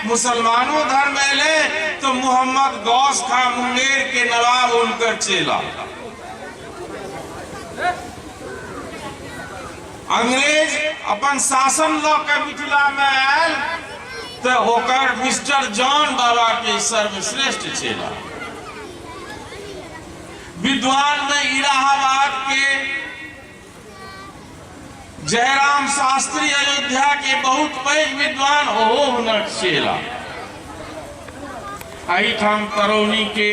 मुसलमानो धर्म एलै तऽ मोहम्मद गौस खां मुंगेर के नवाब हुनकर चेला। अंग्रेज अपन शासन लऽ के मिथिला मे आयल तऽ ओकर मिस्टर जॉन बाबा के सर्वश्रेष्ठ चेला। विद्वान में इलाहाबाद के जयराम शास्त्री अयोध्या के बहुत पैघ विद्वान, ओहो हुनक चेला। एहिठाम तरौनी के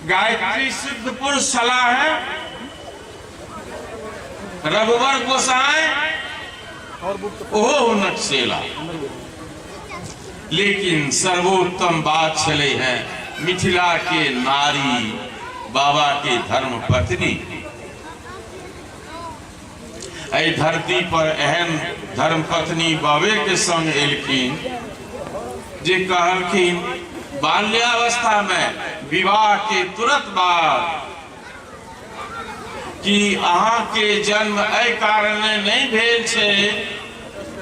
गायत्री सिद्ध पुरुष छलाह है रघुवर गोसाई, ओहो हुनक चेला। लेकिन सर्वोत्तम बात छलै है मिथिला के नारी बाबा के धर्म पत्नी। एहि धरती पर एहन धर्म पत्नी बाबे के संग एलखिन जे कहलखिन बाल्यावस्था में विवाह के तुरंत बाद कि अहाँ के जन्म एहि कारणे नहि भेल छै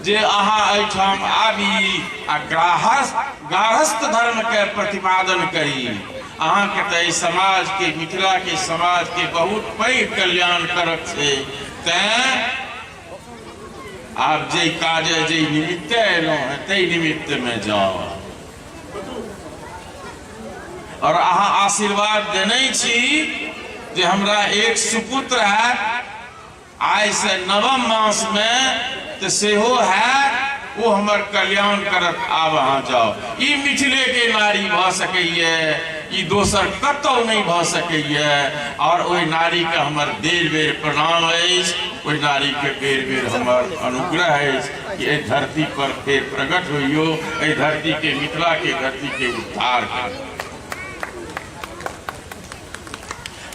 जे अहाँ एहिठाम आबी आ गार्हस्थ धर्म के प्रतिपादन करी। अहाँके तऽ एहि समाजके, मिथिलाके समाजके बहुत पैघ कल्याण करक छै, तैँ आब जाहि काज जाहि निमित्ते अयलहुँ हेँ ताहि निमित्तमे जाउ। और अहाँ आशीर्वाद देने छी जे हमरा एक सुपुत्र हैत आइ से नवम मास में, तो सेहो हैत, ओ हमर कल्याण करत, आब अहाँ जाओ। ई मिथिले के नारी भऽ सकैए, ई दोसर कतौ नहि भऽ सकैए। और ओहि नारी के हमर बेर बेर प्रणाम अछि, ओहि नारी के बेर बेर हमर अनुग्रह अछि कि एहि धरती पर फेर प्रकट होइयो, एहि धरती के, मिथिला के धरती के उद्धार करियो।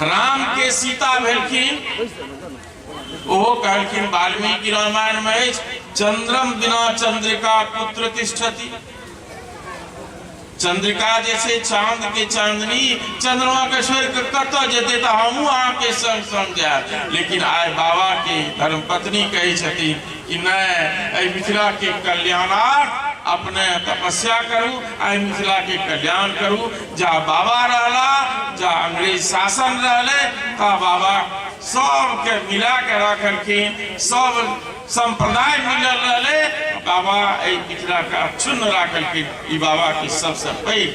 राम के सीता भेलखिन, ओहो कहलखिन वाल्मीकि रामायण में अछि, चंद्रम बिना चंद्रिका पुत्र तिष्ठति। चंद्रिका जे छै चांद के चांदनी, चंद्रमा के छोड़ि के कतऽ जेतै, तऽ हमहूँ अहाँके संग संग जायब। लेकिन आइ बाबा के धर्मपत्नी कहै छथिन कि नहि, एहि मिथिला के कल्याणार्थ अपने तपस्या करू, एहि मिथिला के कल्याण करू। जा बाबा रहला, जा अंग्रेज शासन रहले, ता बाबा सबके मिला के रखलखिन, सब संप्रदाय मिलल रहले, बाबा एहि मिथिला के अक्षुण्ण राखलखिन। ई बाबा के सबसे पैघ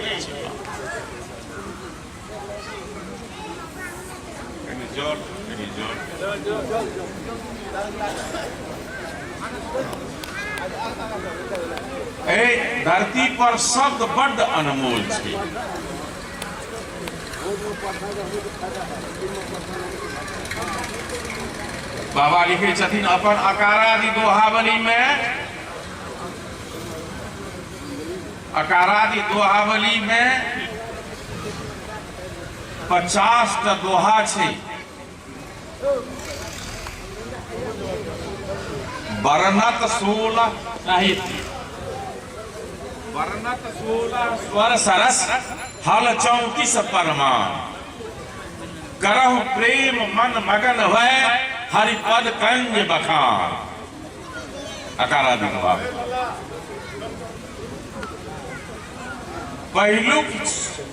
एहि धरती पर शब्द बड्ड अनमोल छै। बाबा लिखै छथिन अपन अकारादि दोहावली में, अकारादि दोहावली में 50 टा दोहा छै। वर्णत 16 साहित्य, वर्णत 16 स्वर सरस, हल 34 परमान, करहु प्रेम मन मगन होय, हरिपद कंज बखान। अकारादि दोहा पहिलुक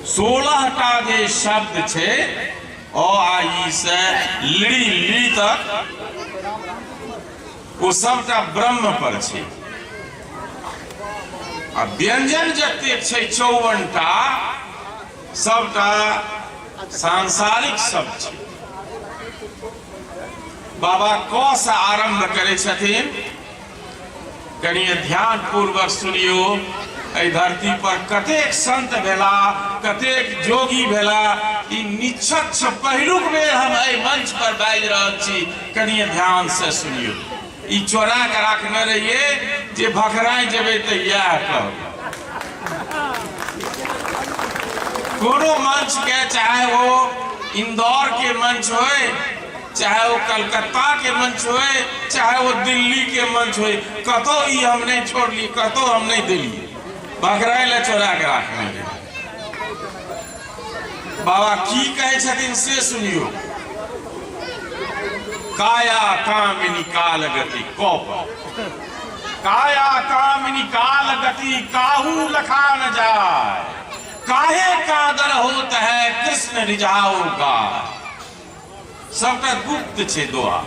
16 टा जे शब्द छै, अ आ इ से ली ली तक, ओ सबटा ब्रह्म पर छै। आ व्यंजन जतेक छै 54 टा, सबटा सांसारिक शब्द छै। बाबा क से आरंभ करै छथिन। कनिए ध्यान पूर्वक सुनियो, एहि धरती पर कतेक संत भेला, कतेक जोगी भेला, ई निछच्छ पहिलुक बेर हम एहि मंच पर बाजि रहल छी। कनिए ध्यान से सुनियो, ई चोरा के राखने रहिए जे भखराइ जेबै तऽ इएह कहब। कोनो मंच के, चाहे वो इंदौर के मंच होय, चाहे वो कलकत्ता के मंच होय, चाहे वो दिल्ली के मंच होय, कतौ ई हम नहीं छोड़ली, कतौ हम नहीं दिली, भखराइ लए चोरा के राखने रहिए। बाबा की कहै छथिन से सुनियो। काया कामिनी काल गति कप, काया कामिनी काल गति काहू लखा न जाय, काहे कादर होत है कृष्ण रिझाऊ का। सबटा गुप्त छै दोहा।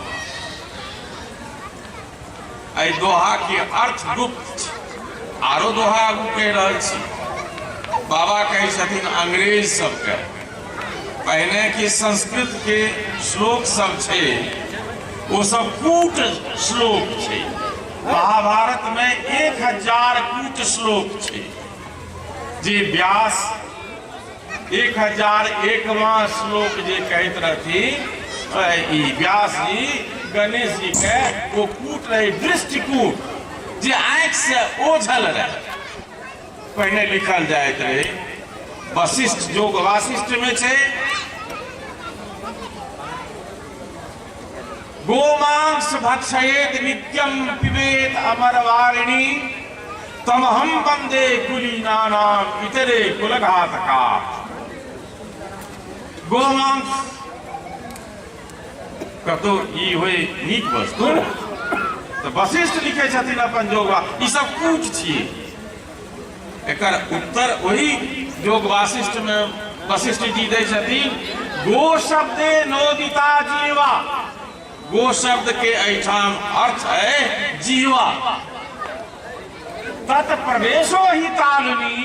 एहि दोहा के अर्थ गुप्त छै। आरो दोहा आगू कहि रहल छी। बाबा कहै छथिन अंग्रेज सबके, पहिने कि संस्कृत के श्लोक सब छै ओ सब कूट श्लोक छै। महाभारत में 1000 कूट श्लोक छै, जे व्यास 1001वां श्लोक जे कहैत रहथिन ई व्यास जी गणेश जी के, ओ कूट रहे दृष्टिकूट, जे आँखि से ओझल रहे। पहिने लिखल जाइत रहे वशिष्ठ योग वाशिष्ठ में छै, गोमांस भक्षयेत नित्यम पिबेत अमरवारिणी तमहम वंदे कुलीनानाम इतरे कुलघातका। गोमांस कतौ ई होय नीक वस्तु, तऽ वशिष्ठ लिखै छथिन अपन जोगवा, ई सब कूट छियै। एकर उत्तर ओही योग वाशिष्ठ में वशिष्ठ जी दै छथिन, गो शब्दे नोदिता जीवा। गो शब्द के एहिठाम अर्थ है जीवा। तत् प्रवेशो ही तालुनी,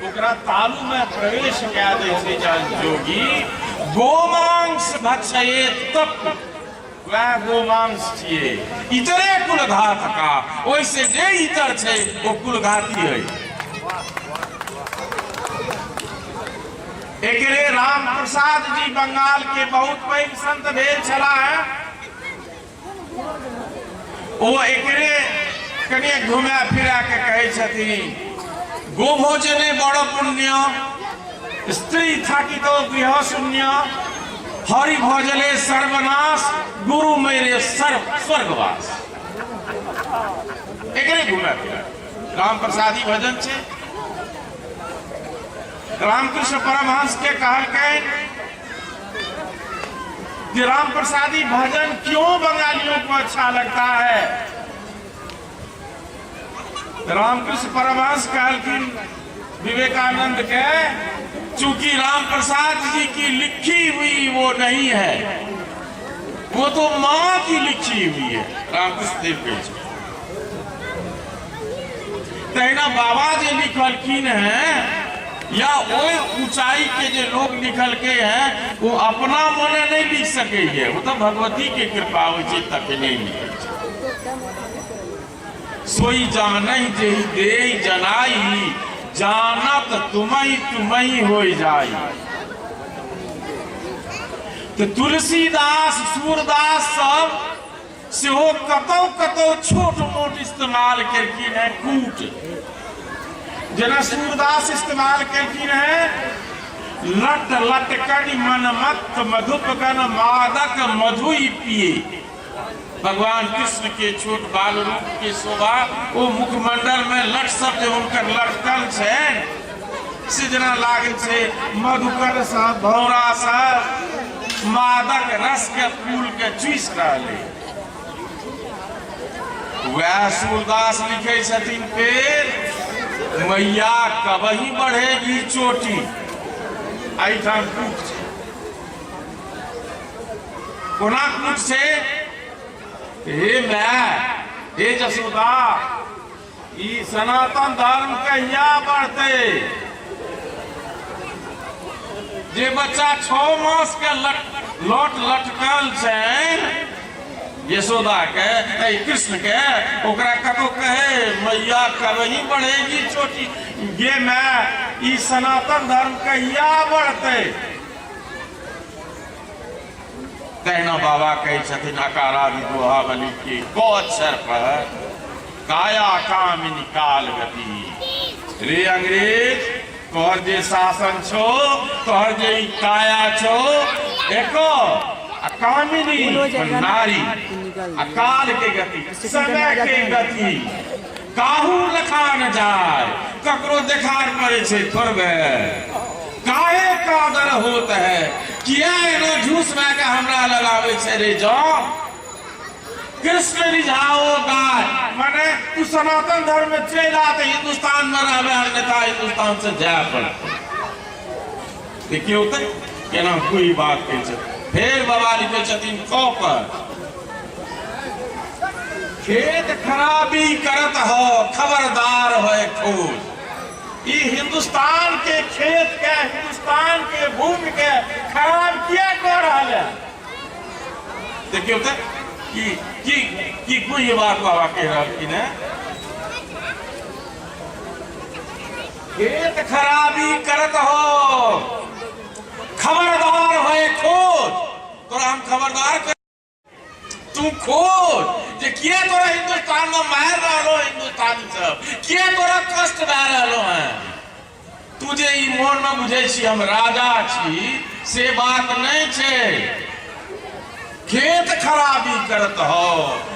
ओकरा तालु में प्रवेश कए दै छै जहन जोगी। गोमांस भक्षये तप, वएह गोमांस छियै। इतरे कुलघात का, ओहिसे जे इतर छै ओ कुलघाती है। एकरे राम प्रसाद जी बंगाल के बहुत पैघ संत भेल छलाह है। ओ एकरे कनि घुमा फिरा के कहै छथिन, गोभोजने बड़ पुण्य, स्त्री थाकितो गृह शून्य, हरि भजले सर्वनाश, गुरु मेरे सर्व स्वर्गवास। एकरे घुमा फिरा राम प्रसादी भजन छै। रामकृष्ण परमहंस के कहलकनि कि राम प्रसादी भजन क्यों बंगालियों को अच्छा लगता है? रामकृष्ण परमहंस कहलखिन विवेकानंद के, चूंकि राम प्रसाद जी की लिखी हुई वो नहीं है, वो तो मां की लिखी हुई है। रामकृष्ण देव कहै छै। तहिना बाबा जे लिखलखिन हैं या ओहि ऊंचाई के जे लोग लिखलके हैं, वो अपना मने नहीं लिख सके है, वो तो भगवती के कृपा होइ छै तखने लिखै छै। सोई जानहि जेहि देई जनाई, जानत तुमहि तुमहि होई जाई। तो तुलसीदास सूरदास सब सेहो कतौ कतौ छोट मोट इस्तेमाल केलखिन है कूट, जेना सूरदास इस्तेमाल केलखिन है लट लटकनि मनमत्त मधुपगन मादक मधुई पिए। भगवान कृष्ण के छोट बाल रूप के शोभा ओ मुखमंडल में लट सब जे हुनकर लटकल छै से जेना लागै छै मधुकर सा भौरा सा मादक रस के फूल के चूस रहले। वएह सूरदास लिखै छथिन फेर, मैया कबही बढ़ेगी चोटी। एहिठाम कूट छै। कोना कूट छै? हे my, हे जसोदा, ई सनातन धर्म कहिया बढ़तै? जे बच्चा 6 मास के लट लटकल छै यशोदा के, ऐ कृष्ण के, ओकरा कतौ कहे मैया कबही बढ़ेगी चोटी, गे my, ई सनातन धर्म कहिया बढ़तै? तहिना बाबा कहै छथिन अकारादि दोहावली के क अक्षर पर, काया कामिनी काल गति। रे अंग्रेज, तोहर जे शासन छौ, तोहर जे ई काया छौ, एको आ कामिनी नारी आ काल के गति, समय के गति, काहू लखा न जाय, ककरो देखार पड़े छै थोड़बे। काहे कादर होत है, किया एना झूस भए के हमरा लगाबै छै रे जौ? कृष्ण रिझाओ गाय। माने तू सनातन धर्म में चलि आ तऽ हिंदुस्तान में रहबे, अन्यथा हिंदुस्तान से जाय पड़तै। देखियौ तऽ केना कोई बात कहै छै। फेर बाबा लिखै छथिन क पर, खेत खराबी करत हो खबरदार होए खोज। ई हिंदुस्तान के खेत के, हिंदुस्तान के भूमि के खराब किया कऽ रहल है? देखियौ तऽ की की की कोई बात बाबा कहि रहलखिन है। खेत खराबी करत हो खबरदार होए खोज। तोरा हम खबरदार कर, तू खोज जे किया तोरा हिंदुस्तान में मारि रहलो हिंदुस्तानी सब, किया तोरा कष्ट भए रहलो है। तू जे ई मोन में बुझै छी हम राजा छी, से बात नहीं छै। खेत खराबी करत हो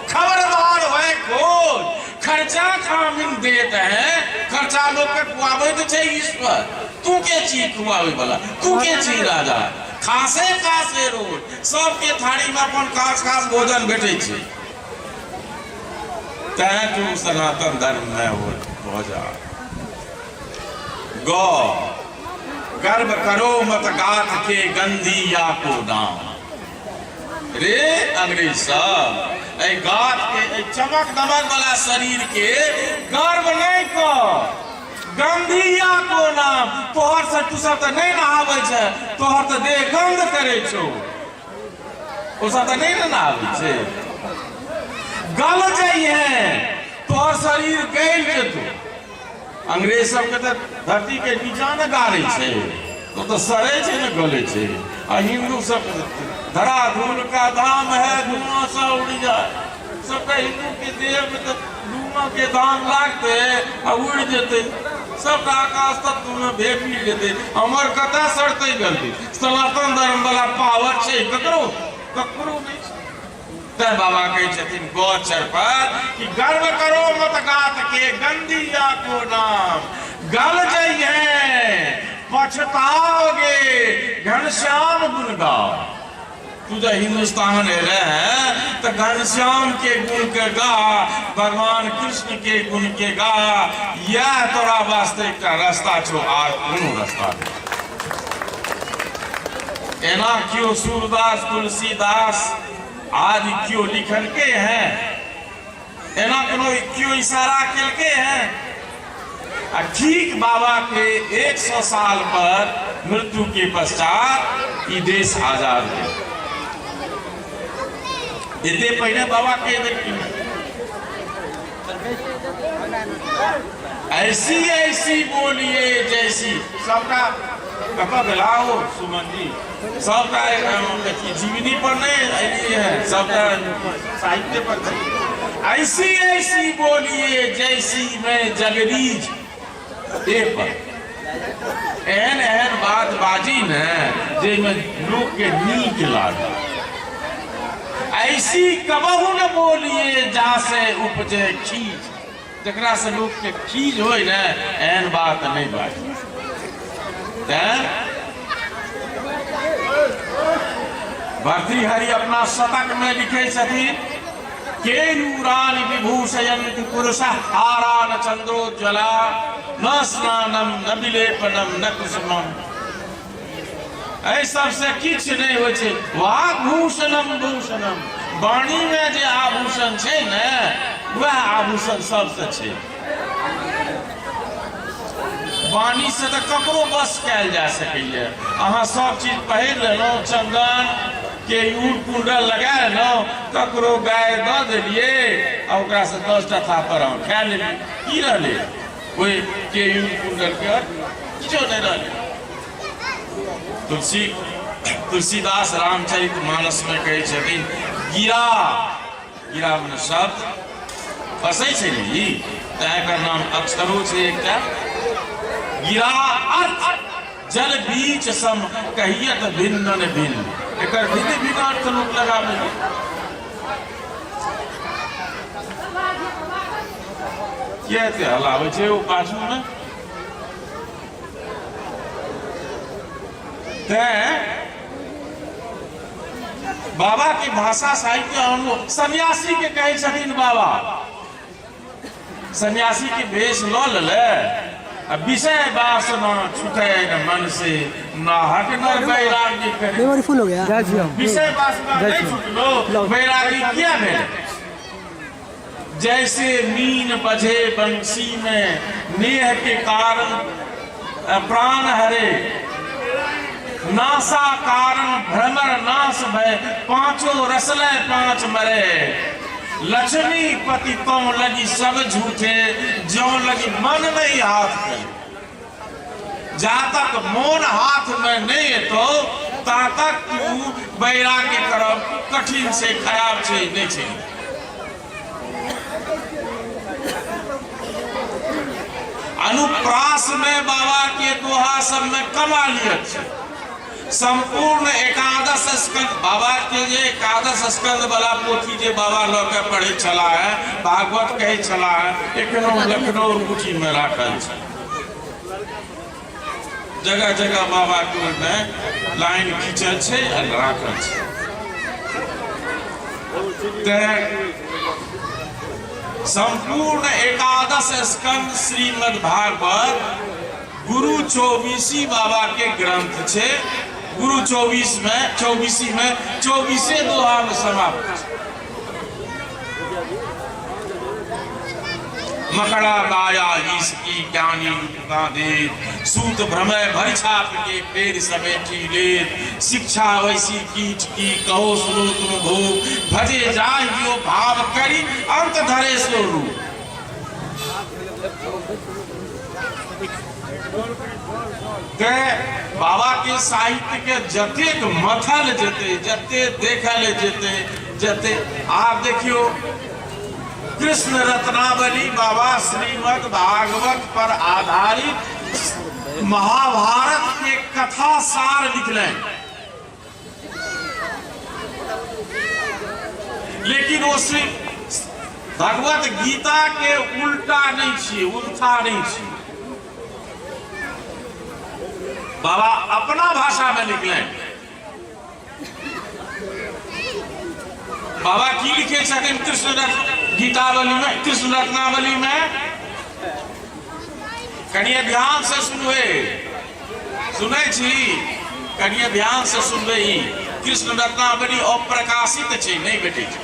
खबरदार होए खोज। खर्चा खामिन देत है, खर्चा लोग के खुआबैत छै ईश्वर। तू के छी खुआबै वाला? तू के छी राजा? खासे खासे रोज सबके थारी में अपन खास खास भोजन भेटै छै। तैं तू सनातन धर्म में हो भऽ जा। ग गर्व करो मत गात के गंदी या को दाम। रे अंग्रेज सब, एहि गात के, एहि चमक दमक वाला शरीर के गर्व नहीं कर। गंदी या को नाम, तोहर से तू सब तऽ नहीं नहाबै छै, तोहर तऽ देह गंद करै छौ। ओ सब तऽ नहीं ने नहाबै छै, गल जाइए तोहर शरीर गलि जेतौ। अंग्रेज सबके तऽ धरती के नीचा ने गाड़ै छै, ओ तऽ सड़ै छै ने गलै छै। आ हिन्दू सब धरा धूल का धाम है, धुआं सा उड़ जाए। सबटा हिन्दू के देह में तऽ धुआं के धाम लागतै आ उड़ जेतै, सबटा आकाश तत्व में भेट जेतै। हमर कतऽ सड़तै गलतै? सनातन धर्म वाला पावर छै ककरो? ककरो नहि छै। तैं बाबा कहै छथिन गोचर पर कि गर्व करो मत गात के गंदी या को नाम, गल जइहे पछताओगे घनश्याम गुण गाओ। तू जब हिंदुस्तान एले हैं तो घनश्याम के गुण के गा, भगवान कृष्ण के गुण के गा। यह तोरा वास्ते एकटा रास्ता छौ, आर कोनो रास्ता नहीं। एना क्यों सूरदास तुलसीदास आदि क्यों लिखलके हैं? एना कोनो क्यों इशारा केलके हैं? आ ठीक बाबा के 100 साल पर मृत्यु के पश्चात ई देश आजाद भेल। एते पहिने बाबा कहि देलखिन, ऐसी ऐसी बोलिए जैसी। सबटा कतऽ गेला ओ सुमन जी? सबटा अथी जीवनी पर नहीं अयली है, सबटा साहित्य पर छै। ऐसी ऐसी बोलिए जैसी मैं जगरीज ए पर एहन एहन बात बाजी ने जाहिमे लोक के नीक लागे। ऐसी कबहु न बोलिए जासे उपजे खीज। जकरा से लोक के खीज होय ने, एहन बात नहीं बाजी। तैं भर्तृहरि अपना शतक में लिखे छथिन, केयूरानि विभूषयन्ति पुरुषः हारान चंद्रोज्ज्वला, न स्नानम न विलेपनम न कुसुमम। एहि सबसे किछु नहि होइ छै। वाग्भूषणम भूषणम, वाणी में जे आभूषण छै ने, वएह आभूषण सबसे छै। वाणी से तऽ ककरो बस कयल जा सकैए। अहाँ सब चीज पहिर लेलहुँ, चंदन केयूर कुंडल लगा लेलहुँ, ककरो गाय दऽ देलियै आ ओकरासँ 10टा थापर अहाँ खा लेलियै, की रहलै ओहि केयूर कुंडल के? किछो नहि रहलै। तुलसीदास रामचरित मानस में कहै छथिन, गिरा, गिरा मने शब्द फसै छै ने ई, तैं एकर नाम अक्षरो छै एकटा। गिरा अर्थ जल बीच सम कहियत भिन्न न भिन्न। एकर भिन्न भिन्न अर्थ लोक लगाबै। किया एते हलाबै छै ओ पाछू में? तैं बाबा के भाषा साहित्य अनु सन्यासी के कहै छथिन बाबा सन्यासी के भेष लऽ लेले आ विषय वासना छूटे न मन से नाहक नर वैराग्य करे। मेमोरी फुल हो गया। जय श्री राम। विषय वासना जय नहीं श्री राम। छूटलो वैरागी किया भेल? जैसे मीन बजे बंसी में नेह के कारण प्राण हरे, नासा कारण भ्रमर नाश भय, पांचों रसले पांच मरे। लक्ष्मी पति तो लगी सब झूठे, ज्यों लगी मन नहीं हाथ में। जा तक मोन हाथ में नहीं एतो ता तक तू वैराग्य करब कठिन छै, खराब छै, नहीं छै। अनुप्रास में बाबा के दोहा सब में कमालियत छै। संपूर्ण एकादश स्कंद बाबा के जे एकादश स्कंद वाला पोथी जे बाबा लऽ के पढ़ै छला है, भागवत कहै छला है, एखनो लखनऊ कुटी में राखल छै। जगह जगह बाबा के ओहिमे लाइन खींचल छै आ राखल छै। तें संपूर्ण एकादश स्कंद श्रीमद् भागवत गुरु चौबीसी बाबा के ग्रंथ छै। गुरु चौबीस में चौबीसी में चौबीसे दोहा में समाप्त छै। मकड़ा माया इसकी ज्ञानी ना दे, सूत भ्रमय भरि छाप के पेड़ समेटी ले, शिक्षा वैसी कीट की कहो सुनो तुम भोग, भजे जाहियो भाव करी अंत धरे सो रूप। ते बाबा के साहित्य के जतेक मथल जेते, जते देखल जेते, जते आप देखियो कृष्ण रत्नावली बाबा श्रीमद् भागवत पर आधारित महाभारत के कथा सार लिखलनि, लेकिन वो श्री भगवत गीता के उल्टा नहीं छी, उल्था नहीं छी। बाबा अपना भाषा में लिखलनि। बाबा की लिखे छथिन कृष्ण गीतावली में, कृष्ण रत्नावली में? कनिए ध्यान से सुनबे, सुनै छी? कनिए ध्यान से सुनबे। ई कृष्ण रत्नावली अप्रकाशित छै, नहि भेटै छै।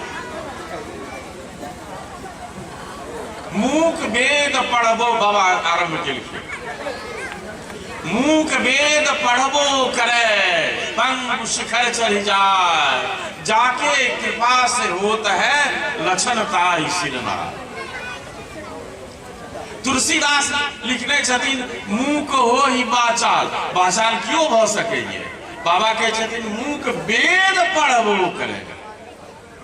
मूक वेद पढ़बो, बाबा आरंभ केलखिन, मूक वेद पढ़बो करे पंग शिखर चढ़ जाए, जाके कृपा से होत है लक्षण ताई सिरमा। तुलसीदास लिखने छथिन मूक हो ही बाचाल, बाचाल क्यों भ सकैए? बाबा कहै छथिन मूक वेद पढ़बो करे,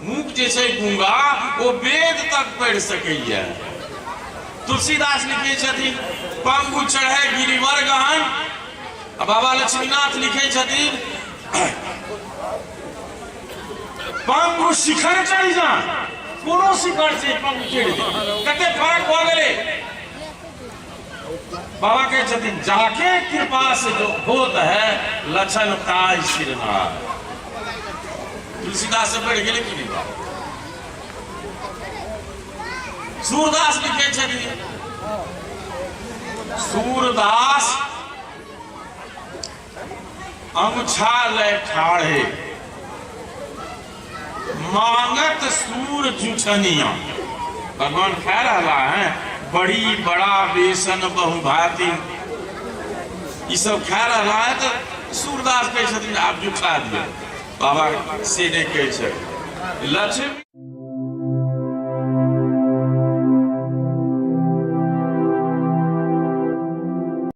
मूक जे छै गूंगा ओ वेद तक पढ़ि सकैए। तुलसीदास लिखै छथिन पंगु चढ़े गिरिवर गहन, आ बाबा लक्ष्मीनाथ लिखै छथिन पंगु शिखर चढ़ि जा, कोनो शिखर छै पंगु चढ़ि जा, कते फर्क भऽ गेलै। बाबा कहै छथिन जाके कृपा से जो होत है लक्षण ताय सिरनार। तुलसीदास से बढ़ि गेलै कि नहि बाबा? सूरदास लिखै छथिन, सूरदास अंगुछा लय ठाढ़े मांगत सूर जुठनिया। भगवान खा रहा है बड़ी बड़ा बेसन बहुभाती, ई सब खा रहा है तो सूरदास कहै छथिन आप जुठा दिअ। बाबा से नहि कहै छथिन। लक्ष्मी